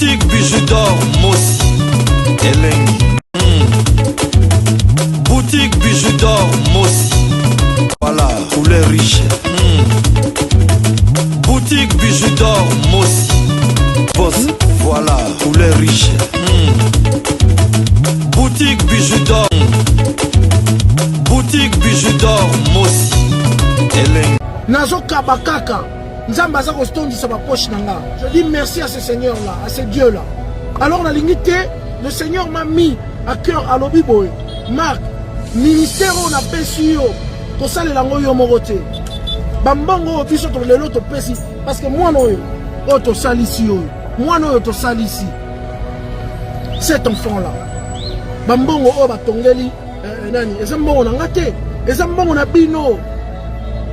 Boutique Bijou d'or Mosi Elengi. Boutique Bijou d'or Mosi. Voilà, couleur riche. Boutique Bijou d'or Mosi. Boss, voilà, couleur riche. Boutique Bijou d'or. Boutique Bijou d'or Mosi. Elengi. Nazokaba kaka Nzambe aza kotondisa ba poche na nga. Je dis merci à ce Seigneur là, à ce Dieu là. Alors nalingi te, le Seigneur m'a mis à cœur alobi boye. Marc, ministère oyo napesi yo, kosalela yango yo moko te. Bambongo oyo biso to lelo topesi parce que mwana oyo oyo tosalisi oyo, mwana oyo tosalisi cet enfant là. Bambongo oyo batongeli Eh, nani eza mbongo na nga te eza mbongo na bino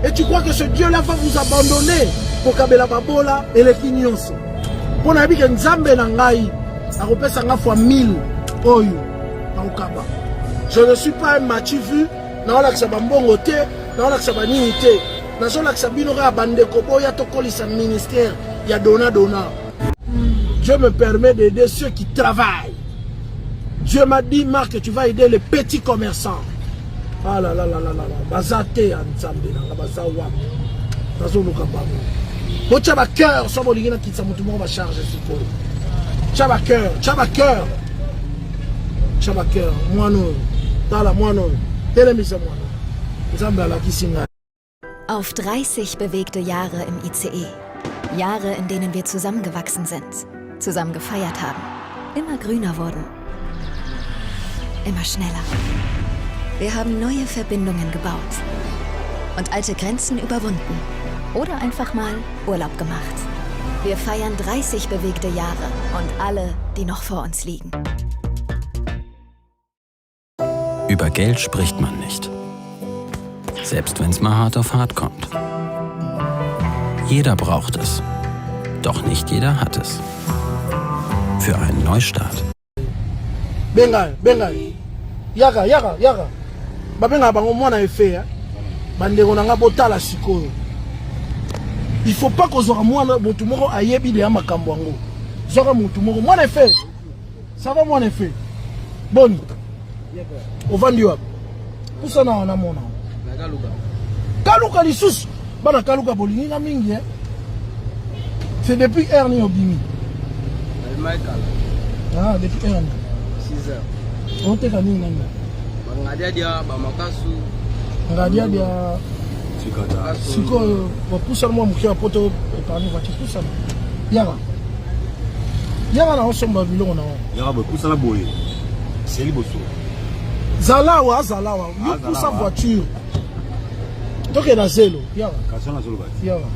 et tu crois que ce dieu là va vous abandonner kokabela babola eleki nyonso mpo nayebi ke nzambe na ngai akopesa nga fois 1000 oyo nakokaba je ne suis pas un machi vu naolakisa bambongo te naolakisa banini te nazolakisa bino kaka bandeko boya tokolisa ministère ya dona dona Dieu me permet d'aider ceux qui travaillent. Dieu m'a dit, Marc, tu vas aider les petits commerçants. Ah là là là là là là. Baza te ya Nzambe na nga baza wapi? Nazoluka bango. Botya ba cœur so bolingi nakitisa moto moko ba charge sikoyo. Tya ba cœur, tya ba cœur. Tya ba cœur. Mwana oyo. Tala mwana oyo. Telemisa mwana. Nzambe alakisi ngai. Auf 30 bewegte Jahre im ICE. Jahre, in denen wir zusammengewachsen sind, zusammen gefeiert haben, immer grüner wurden, immer schneller. Wir haben neue Verbindungen gebaut und alte Grenzen überwunden oder einfach mal Urlaub gemacht. Wir feiern 30 bewegte Jahre und alle, die noch vor uns liegen. Über Geld spricht man nicht. Selbst wenn's mal hart auf hart kommt. Jeder braucht es. Doch nicht jeder hat es. Für einen Neustart. Benga, benga. Yaka, yaka, yaka. Babenga bango mwana efe, hein. Bandeko na nga botala sikoyo. Il faut pas kozwaka mwana motu moko ayebi deya makambo yango. Zwaka motu moko mwana efe. Ça va mwana efe? Boni? Ovandi wapi? Pusana wana mona. Kaluka. Kaluka lisusu. Bana kaluka bolingi nga mingi hein. C'est depuis heure nini obimi? Ah, depuis heure nini? 6 heures. Oteka nini nani? Ngadiadia, bamakasu. Ngadiadia. Sikoyo, bapusana mwa moke ya poto epargne voiture pusana. Yaka. Yaka na osomba biloko na yo. Yaka boye, pusana boye. C'est liboso. Zala awa, zala awa. Yo pusa voiture. Tokende na zelo. Yaka. Kasi na zolo bati. Yaka.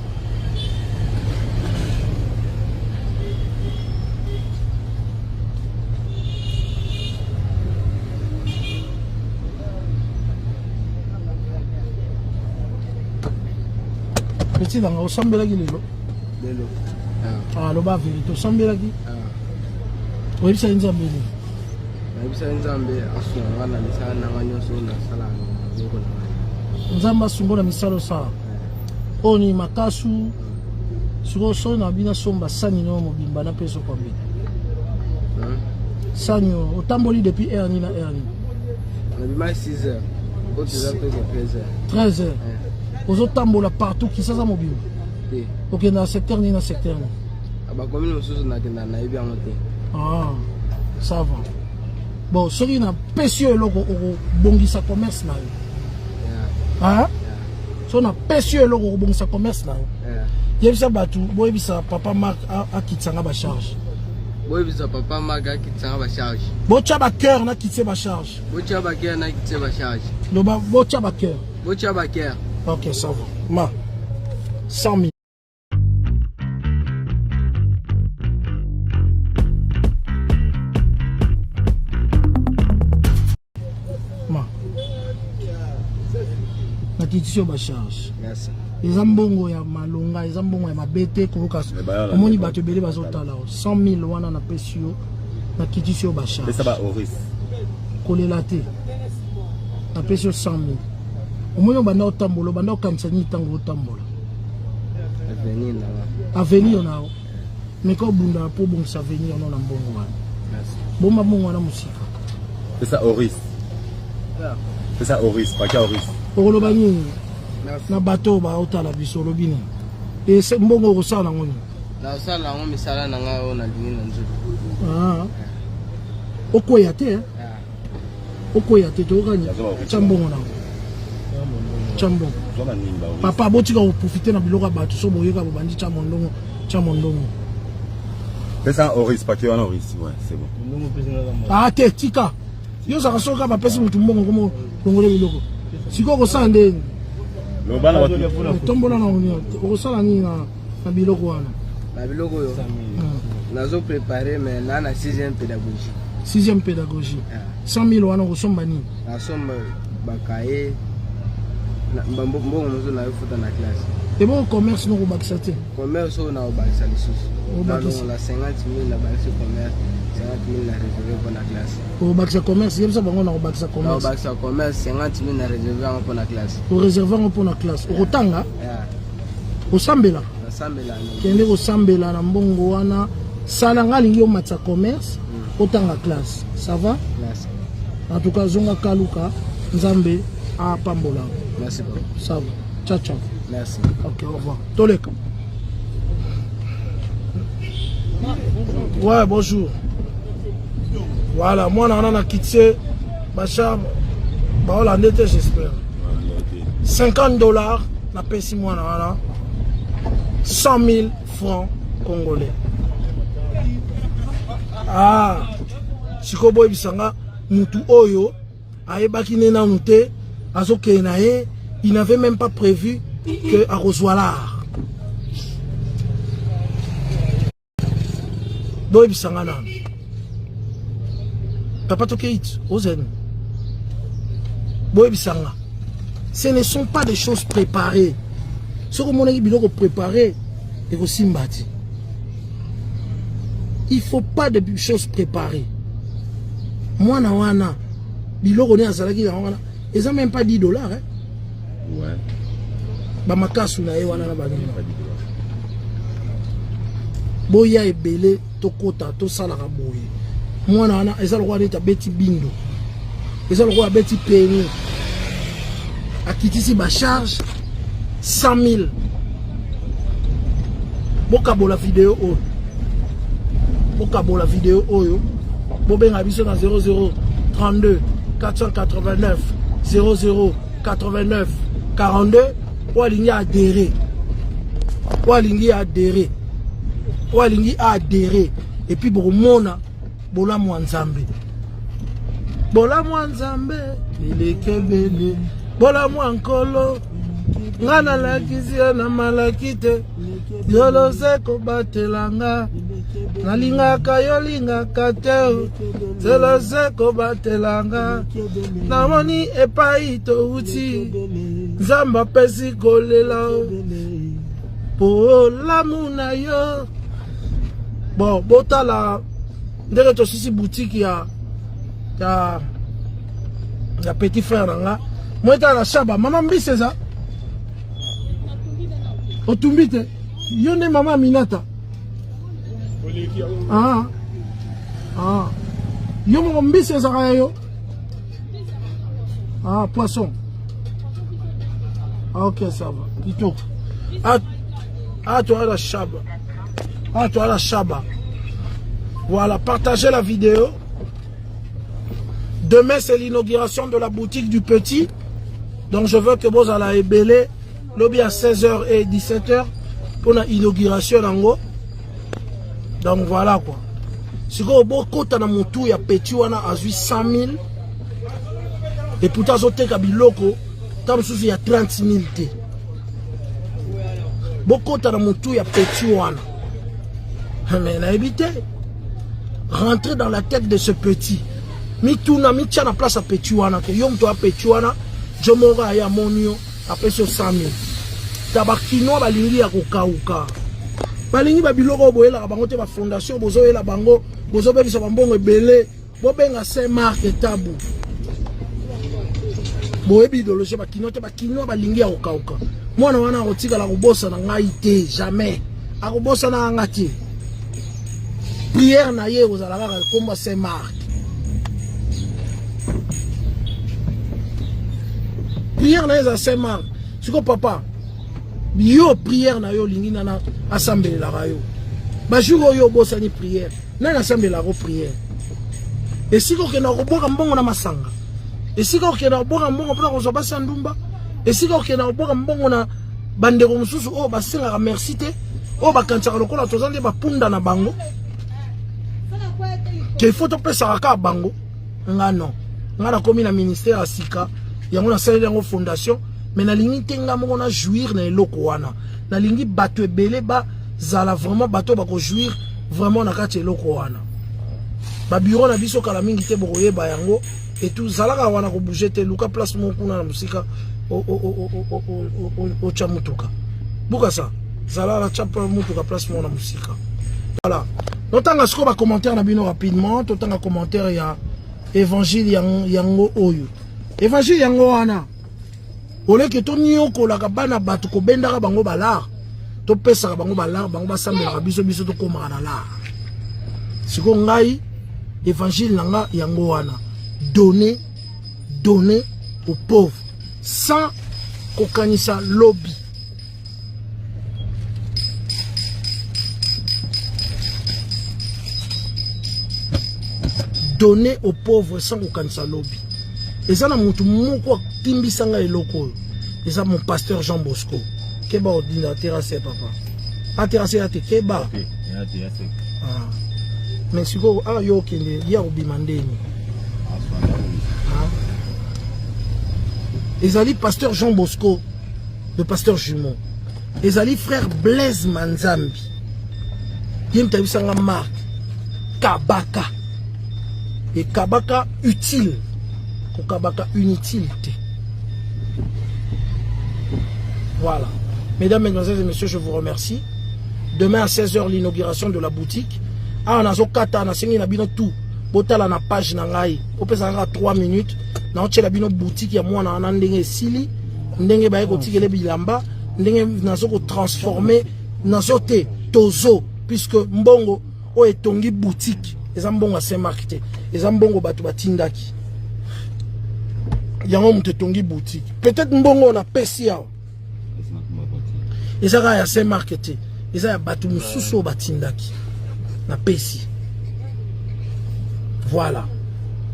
Petit nanga osambelaki lelo? Lelo. Ah, loba verite osambelaki? Ah. Oyebisaki Nzambe nini? Nayebisaki Nzambe asunga nga na misala na nga nyonso oyo nasala na maboko na ngai. Nzambe asunga na misala osala. Oyo nini makasu sikoyo soki na bino asomba sani nayo mobimba napesa combien? Sani oyo otamboli depuis heure nini na heure nini? Nabimaki 6 heures. Oyo toza toke 13 heures. 13 heures. Ozotambola partout Kisasa mobimba. Te. Okenda na secteur nini na secteur nini? Bakomini mosusu nakenda nayebi yango te. Ah, ça va. Bon, soki napesi yo eloko okobongisa commerce na yo. Yeah. Hein? So napesi yo eloko okobongisa commerce na yo. Yeah. Yebisa bato, boyebisa papa Marc akitisa nga ba charge. Boyebisa papa Marc akitisa nga ba charge. Botya ba cœur nakitise ba charge. Botya ba cœur nakitise ba charge. Loba botya ba cœur. Botya ba cœur. Ok, ça va. Ma 100 000. Ma. Nakitisi yo ba charge. Merci. eza mbongo ya malonga eza mbongo ya mabe te koyoka omoni bato ebele bazotala yo 100 000 wana napesi yo nakitisi yo ba charge kolela te napesi yo 100 000 omoni obanda otambola obanda okanisa nini ntango otambola avenir na yo. Meka obunda mpo obongisa avenir no na mbongo wana. Bomba mbongo wana mosika. Pesa Oris. Pesa Oris, paquet Oris. Okoloba nini na bato oyo baotala biso olobi nini? Ese mbongo okosala yango nini? Nasala yango misala na ngai oyo nalingi na nzoto. Ah. Okweya te eh? Okweya te toyokani tya mbongo na yango. Tya mbongo. Papa botika koprofite na biloko ya bato so boyeka bobandi tya mondongo tya mondongo. Pesa Oris, paquet wana Oris. Ouais, c'est bon. Ah te tika. Yo ozalaka soki kaka bapesi motu mbongo komo longola biloko. Sikoyo okosala ndenge tombola na okosala nini na biloko wana? Na biloko oyo nazo prépare mais na na 6e pédagogie. 6e pédagogie. 100 000 wana okosomba nini? Nasomba bakaye mbongo mosusu nayofuta na classe. Ebongo commerce nokobakisa te? Commerce oyo naobakisa lisusu. Nalongola 50 000 nabakisi commerce 50 000 na réserve mpo na classe. Obakisa commerce, yebisa bango na kobakisa commerce. Naobakisa commerce 50 000 na réserve yango mpo na classe. Oreserve yango mpo na classe. Okotanga? Osambela? Nasambela. Kende kosambela na mbongo wana. Sala nga alingi omatisa commerce, otanga classe. Ça va? Merci. En tout cas, zonga kaluka, Nzambe apambola. Merci beaucoup. Ça va. Ciao ciao. Merci. Ok, au revoir. Toleka. Ouais, bonjour. Voilà, moi on a quitté Bachar, baolande te j'espère. 50 dollars napesi mwana wana 100 000 francs congolais. Ah, sikoyo boyebisa nga mutu oyo ayebaki ne nanu te azokende na ye, il n'avait même pas prévu que akozwa l'art. Boyebisa nga nanu papa tokei ozeni boyebisa nga, ce ne sont pas des choses préparées. Soki omonaki biloko préparé ekosimba te. Il faut pas de choses préparées. Mwana wana biloko ne azalaki yango wana eza même pas 10 dollars hein? Ouais. Bamakasu na ye wana na baninga boya ebele tokota tosalaka boye. Mwana wana eza lokola neti abeti bindo, eza lokola abeti peni, akitisi bacharge 100 000. Bokabola video oyo, bokabola video oyo, bobenga biso na 00 32 489 00 89 42. Oyo alingi adhérer, oyo alingi adhérer, oyo alingi adhérer, et puis bokomona bolamu ya Nzambe. Bolamu ya Nzambe eleki ebele, bolamu ya Nkolo nga nalakisi yo na malaki te, yo lose kobatela nga, nalingaka yo lingaka te, zelose kobatela nga, namoni epai touti, Nzambe apesi kolela bolamu na yo. Bon, botala ndenge tosisi boutique ya ya ya petit frère na nga. Moi etala na shaba mama mbisi eza otumbi te, yo nde mama Aminata. Ah. Ah. Yo moko mbisi ezaka ya yo. Ah, poisson. Ah, ok, ça va. Kitoko. Ah, ah, toi la shaba. Ah, toi la shaba. Voilà, partagez la vidéo. Demain, c'est l'inauguration de la boutique du petit. Donc, je veux que bozala ebele lobi à 16h et 17h pour l'inauguration. Donc, voilà quoi. Sikoyo bokota na motu ya petit wana azwi 100 000 et pourtant azoteka biloko ta mosusu ya 30 000 te. Bokota na motu ya petit wana, mais nayebi te, rentrer dans la tête de ce petit, mituna mitia na place ya petit wana ke yo moto ya petit wana jo moko aye amoni yo apesi yo 100 000. Ta bakinois balingi ya kokauka, balingi babiloko oyo boyelaka bango te, bafondation bozoyela bango, bozobebisa bambongo ebele. Bobenga Saint Marc Tabu, boyebi idéologie bakinois te. Bakinois balingi ya kokauka. Mwana wana akotikala kobosana ngai te, jamais akobosana nga te. Prière na ye ekozala kaka kombo Saint Marc. Prière na ye eza Saint Marc. Siko papa, yo prière na yo olingi nana asambelelaka yo. Ba jour oyo obosani prière, nani asambelaka yo prière? Esika okenda kobwaka mbongo na masanga, esika okenda kobwaka mbongo mpona kozwa basi ya ndumba, esika okenda kobwaka mbongo na bandeko mosusu oyo basengaka merci te, oyo bakanisaka lokola toza nde bapunda na bango ke faut topesaka kaka bango. Nga non, nga nakomi na ministère ya sika yango nasaleli yango fondation, mais nalingi te nga moko na jouir na eloko wana. Nalingi bato ebele bazala vraiment bato bakojouir vraiment na kati eloko wana. Ba bureau na biso kala mingi te bokoyeba yango et tout. Zalaka wana ko bouger te, luka place moko kuna na mosika otya motuka. Bukasa zala na tya motuka place moko na mosika. Voilà, totanga sikoyo ba commentaire na bino rapidement. Totanga commentaire ya évangile yango oyo. Évangile yango wana oleke toniokolaka bana bato, kobendaka bango balar, topesaka bango balar, bango basambelaka biso, biso tokomaka na lar. Sikoyo ngai évangile na nga yango wana, donner, donner aux pauvres sans kokanisa lobi. Donner aux pauvres sans kokanisa lobi. Eza na mutu moko atimbisa ngai eloko oyo, eza mon pasteur Jean Bosco. Keba odinda terrasse papa, a terrasse ya te, keba. Ah. Mais sikoyo ah, yo okende ye akobima ndeni. Ah. Ezali pasteur Jean Bosco, le pasteur jumeau. Ezali frère Blaise Manzambi. Ye moto ayebisanga Marc kabaka e kabaka utile, kokabaka inutile te. Voilà. Mesdames, Mesdemoiselles et Messieurs, je vous remercie. Demain à 16h, l'inauguration de la boutique. Ah, nazokata, nasengi na bino tout. Botala na page na ngai. Opesa kaka 3 minutes. Naotiela bino boutique ya mwana wana ndenge esili, ndenge baye kotikele bilamba, ndenge nazo kotransformer, nazo te tozo, puisque mbongo oyo etongi boutique eza mbongo ya Saint-Marc te, eza mbongo bato batindaki yango moto etongi boutique. Peut-être mbongo oyo napesi awa eza kaka ya Saint-Marc te, eza ya bato mosusu oyo batindaki napesi. Voilà.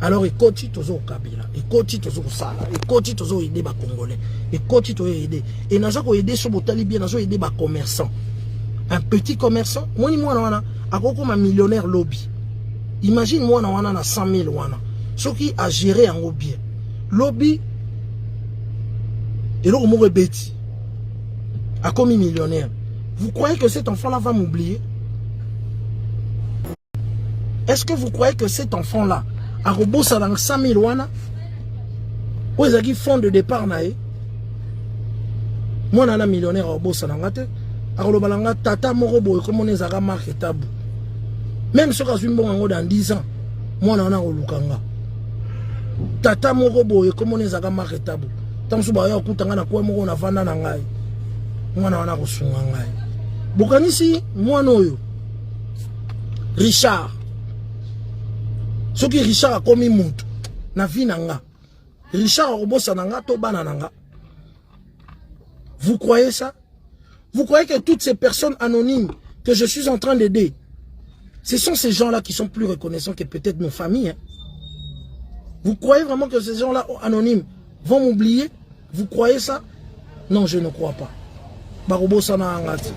Alors ekoti tozo kokabila, ekoti tozo kosala, ekoti tozo aider ba Congolais, ekoti tozo aider. Et naza ko aider so botali bien, nazo aider ba commerçant. Un petit commerçant, moni mwana wana akokoma millionnaire lobby. Imagine mwana wana na 100 000 wana. Soki a gérer yango bien. Lobby eloko moko ebeti. Akomi millionnaire. Vous croyez que cet enfant-là va m'oublier? Est-ce que vous croyez que cet enfant-là akobosa dans 100 000 wana oyo ezalaki fond de départ na ye? Mwana na millionnaire akobosa na nga te, akoloba na nga tata moko boye komona ezalaka marque tabu. Même soki azwi mbongo yango dans 10 ans, mwana wana akoluka nga tata moko boye komona ezalaka marque tabu. Ntango mosusu baya kokuta nga na kwe moko navanda na ngai, mwana wana akosunga ngai. Bokanisi mwana oyo Richard, soki Richard akomi mutu na vie na nga, Richard akobosana nga to bana na nga? Vous croyez ça? Vous croyez que toutes ces personnes anonymes que je suis en train d'aider, ce sont ces gens-là qui sont plus reconnaissants que peut-être nos familles, hein? Vous croyez vraiment que ces gens-là anonymes vont m'oublier? Vous croyez ça? Non, je ne crois pas. Bakobosana nga te.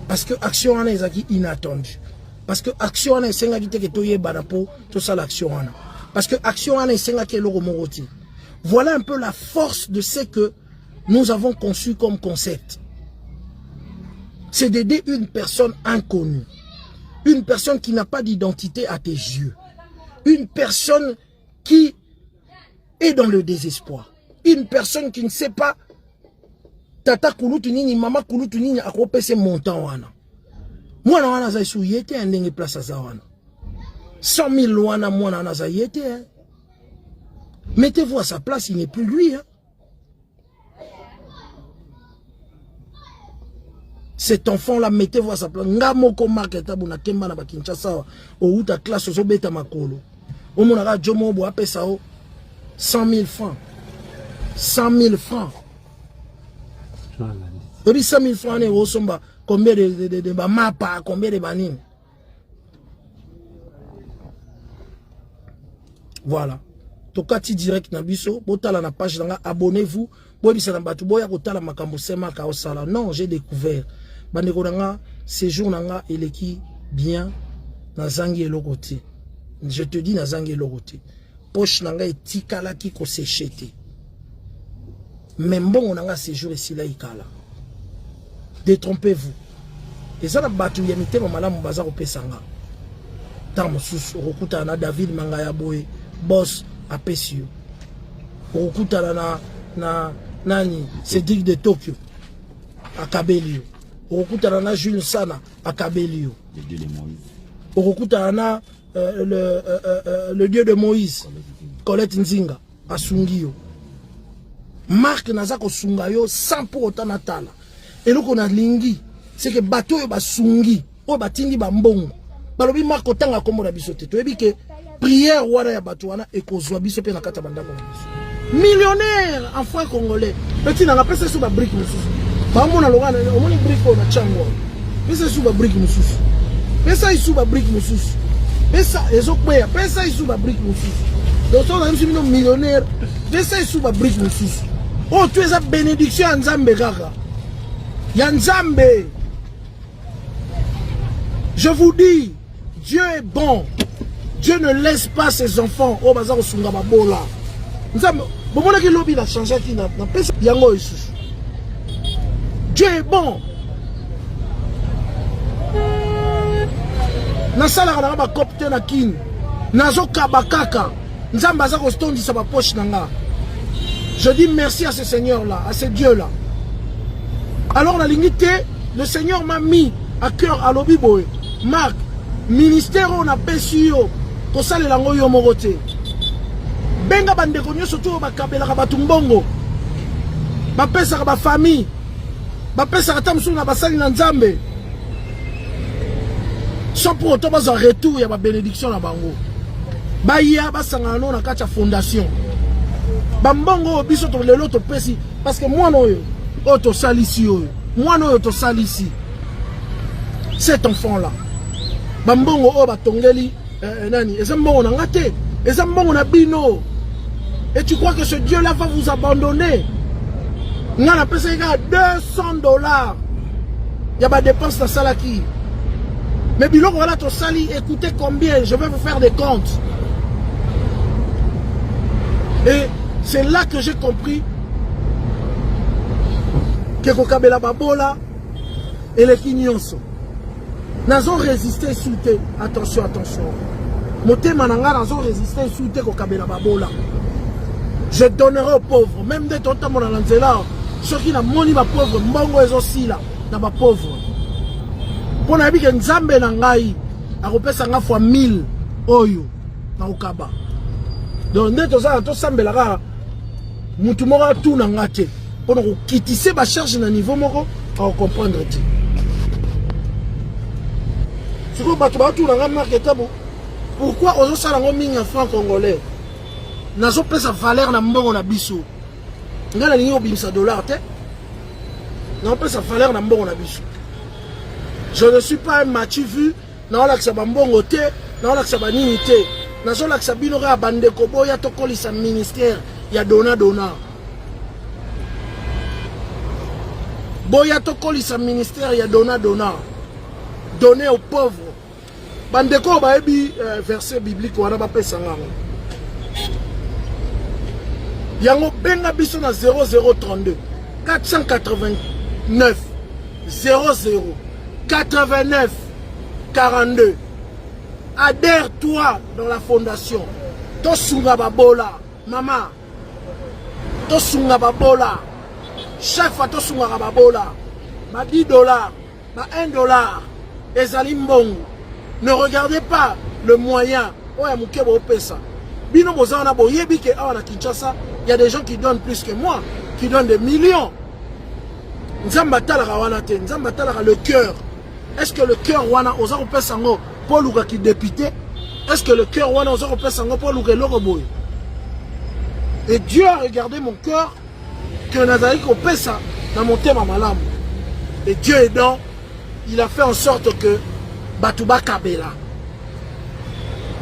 Parce que action wana ezalaki inattendue. Parce que action wana esengaki te ke toyebana mpo tosala action wana. Parce que action wana esengaki eloko moko te. Voilà un peu la force de ce que nous avons conçu comme concept. C'est d'aider une personne inconnue. Une personne qui n'a pas d'identité à tes yeux. Une personne qui est dans le désespoir. Une personne qui ne sait pas tata kulutu nini, mama kulutu nini akopesa montant wana. Mwana wana aza esu ye te, ndenge place aza wana. 100 000 wana mwana wana aza ye te. Hein. Mettez-vous à sa place, il n'est plus lui. Hein. Cet enfant là, mettez-vous à sa place. Nga moko Marc Tabu na kemba na ba Kinshasa awa. Outa classe ozobeta makolo. Omonaka Jomo bo apesa o 100 000 francs. 100 000 francs. Oyebi 100 000 francs ne osomba combien de, de, de, de ba mapa, combien de banini. Voilà. Tokati direct na biso, botala na page nanga, abonnez-vous, boyebisa na bato boya kotala makambo semaka osala. Non, j'ai découvert. Bandeko na nga, séjour na nga eleki bien, nazangi eloko te. Je te dis nazangi eloko te. Poche na nga etikalaki koseche te. Mais mbongo na nga séjour esilaki kala. Détrompez-vous. Eza na bato ya mitema malamu baza kopesa nga. Ntango mosusu okokutana na David Mangaya boye, boss apesi yo. Okokutana na, na nani Cédric de Tokyo akabeli yo. Okokutana na Jules Sana akabeli yo. Okokutana na euh, le, euh, euh, euh, le dieu de Moïse Colette Nzinga asungi yo. Marc naza kosunga yo sans pour autant natala. Eloko nalingi c'est que bato oyo basungi oyo batindi bambongo balobi Marc otanga kombo na biso te, toyebi ke prière wana ya bato wana ekozwa biso mpe na kati ya bandako na biso. Millionnaire en franc congolais petit nanga pesa su ba brique mosusu bamona loka omoni brique oyo na chango pesa su ba brique mosusu pesa isu ba brique mosusu pesa ezokweya pesa isu ba brique mosusu donc soki nayebisi bino millionnaire pesa isu ba brique mosusu oyo tu eza bénédiction ya nzambe kaka ya nzambe. Je vous dis, Dieu est bon. Dieu ne laisse pas ses enfants oyo baza kosunga babola. Nzambe, bomonaki lobi na changeaki na pesa yango lisusu. Dieu est bon. Nasalaka nanga bakope te na kini, nazokaba kaka. Nzambe aza kotondisa bapoche na nga. Je dis merci à ce Seigneur là, à ce Dieu là. Alors nalingi te, le Seigneur m'a mis à cœur alobi boye, Marc, ministère oyo napesi yo kosalela yango yo moko te. Benga bandeko nyonso to bakabelaka bato mbongo, bapesaka bafamille, bapesaka ata mosusu na basali na Nzambe, sans pour autant bazwa retour ya babénédiction na bango. Baya basangana no na kati ya fondation. Bambongo oyo biso to lelo topesi, parce que mwana oyo oyo tosalisi oyo, mwana oyo tosalisi cet enfant là, bambongo oyo batongeli eh, nani, eza mbongo na nga te, eza mbongo na bino. Et tu crois que ce Dieu là va vous abandonner? Nga napesaki kaka 200 $ ya badépense nasalaki, mais biloko wana tosali, écoutez combien, je vais vous faire des comptes. Et c'est là que j'ai compris ke kokabela babola eleki nyonso. Nazo résister su te. Attention, attention, motema na nga nazo résister su te kokabela babola. Je donnerai aux pauvres. Même nde totambola na nzela, soki namoni bapauvre, mbongo ezosila na bapauvre, mpo nayebi ke nzambe na ngai akopesa nga fois 1000 oyo nakokaba. Donc nde tozala tosambela kaka, mutu moko atuna nga te mpona kokitise bacharge na niveau moko akocomprendre te. Sikoyo bato baotuna nga, Marc Tabo, pourquoi ozosala yango mingi ya franc congolais? Nazopesa valeur na mbongo na biso. Ngai nalingi kobimisa dollar te, nazopesa valeur na mbongo na biso. Je ne suis pas un machi vu. Naolakisa bambongo te, naolakisa banini te, nazolakisa bino kaka bandeko boya tokolisa ministère ya dona dona. Boya tokolisa ministère ya dona dona, donner aux pauvres. Bandeko oyo bayebi verset biblique wana, bapesa ngango yango. Benga biso na 0032 489 00 89 42. Adhère-toi dans la fondation Tosunga Babola. Mama, tosunga babola. Chaque fois tosungaka babola, ba 10 $, ba 1 $ ezali mbongo. Ne regardez pas le moyen oyo ya moke boopesa. Bino boza wana, boyebi ke awa na Kinshasa, il y a des gens qui donnent plus que moi, qui donnent des millions. Nzambe atalaka wana te, Nzambe atalaka le cœur. Est-ce que le cœur wana oza kopesa yango mpo oluka kidepute? Est-ce que le cœur wana oza kopesa yango mpo oluka eloko boye? Et Dieu a regardé mon cœur que nazalaki kopesa na motema malamu. Et Dieu aidant, il a fait en sorte que bato bakabela.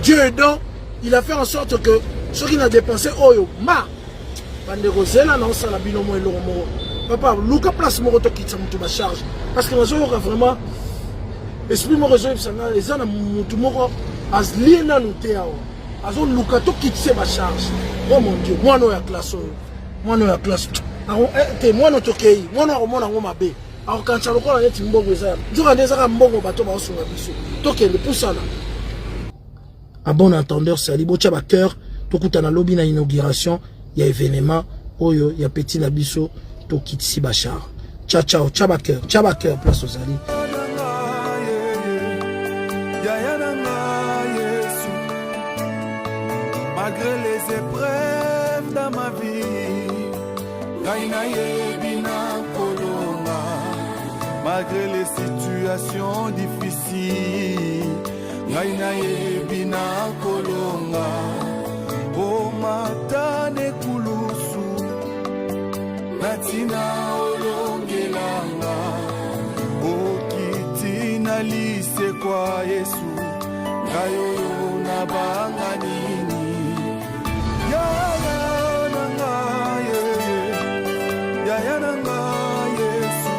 Dieu aidant, il a fait en sorte que soki na dépense oyo ma bandeko zela na osala bino mwa eloko moko papa luka place moko tokitisa moto bacharge parce que nazoyoka vraiment esprit moko ezoyebisa ngai eza na motu moko alie nanu te awa azoluka tokitise bacharge. Oh mon Dieu, mwana oyo ya classe oyo, mwana oyo ya classe eh, te mwana tokei mwana akomona yango mabe, akokanisa lokola neti mbongo eza nzoka nde ezaka mbongo bato baosunga biso. Tokende pusana. À bon entendeur sali botya bacœur. Tokutana lobi na inauguration ya événement oyo ya petit na biso tokitisi bachar. Ciao ciao, tya bacœur, tya bacœur place ozali. Malgré les épreuves dans ma vie, ngai nayebi nakolonga. Malgré les situations difficiles, ngai nayebi nakolonga. Omata nekulusu na ntina olongelanga, okiti na lisekwa Yesu, ngai oyo nabanga nini? Yaya na ngai, yaya na ngai Yesu,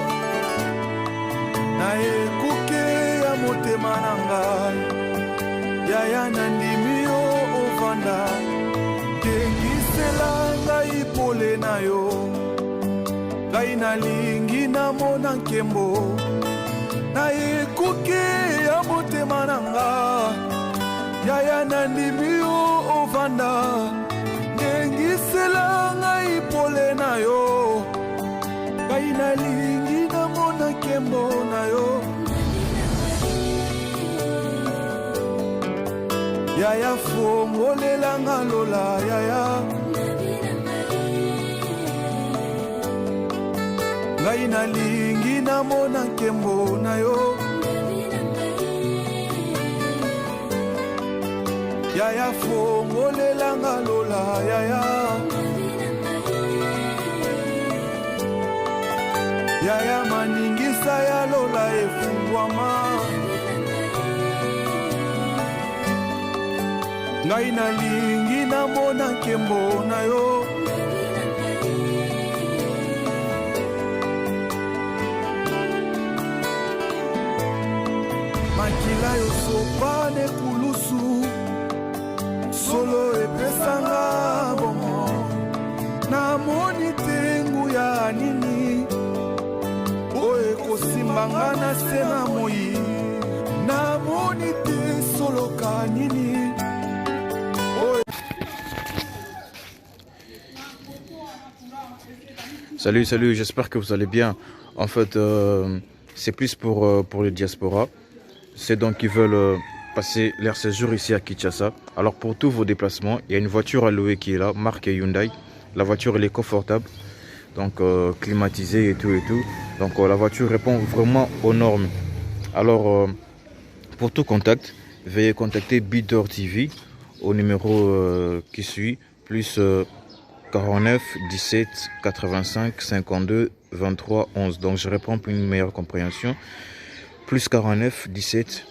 na ekuke ya motema na ngai, yaya nandimi yo ovanda, kengisela ngai pole na yo, ngai nalingi namona nkembo na ekuke ya motema na nga, yaya nandimi yo ovanda, ngengisela ngai pole na yo, ngai nalingi namona nkembo na yo. Yaya fongolelanga lola, yaya ngai nalingi namona nkembo na yo, yaya fongolelanga lola, yaya, yaya maningisa ya lola efungwama, ngai nalingi namona nkembo na yo. Makila yosopa nekulusu solo epesanga bomo, namoni te nguya nini oyo ekosimbanga na se na moi, namoni te soloka nini oyo. Salut, salut, j'espère que vous allez bien. En fait, c'est plus pour les diasporas. C'est donc qui veulent passer leur séjour ici à Kinshasa. Alors pour tous vos déplacements, il y a une voiture à louer qui est là, marque Hyundai. La voiture, elle est confortable, donc climatisée et tout et tout. Donc la voiture répond vraiment aux normes. Alors pour tout contact, veuillez contacter Bidor TV au numéro qui suit, plus 49 17 85 52 23 11. Donc je réponds pour une meilleure compréhension. Plus 49 17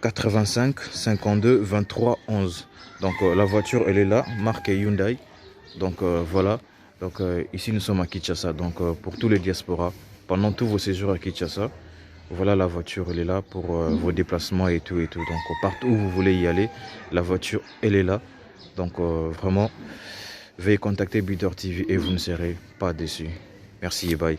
85 52 23 11. Donc la voiture, elle est là, marque Hyundai. Donc voilà. Donc ici nous sommes à Kinshasa. Donc pour tous les diasporas, pendant tous vos séjours à Kinshasa, voilà la voiture, elle est là pour vos déplacements et tout et tout. Donc partout où vous voulez y aller, la voiture, elle est là. Donc vraiment, veuillez contacter Bidor TV et vous ne serez pas déçus. Merci et bye.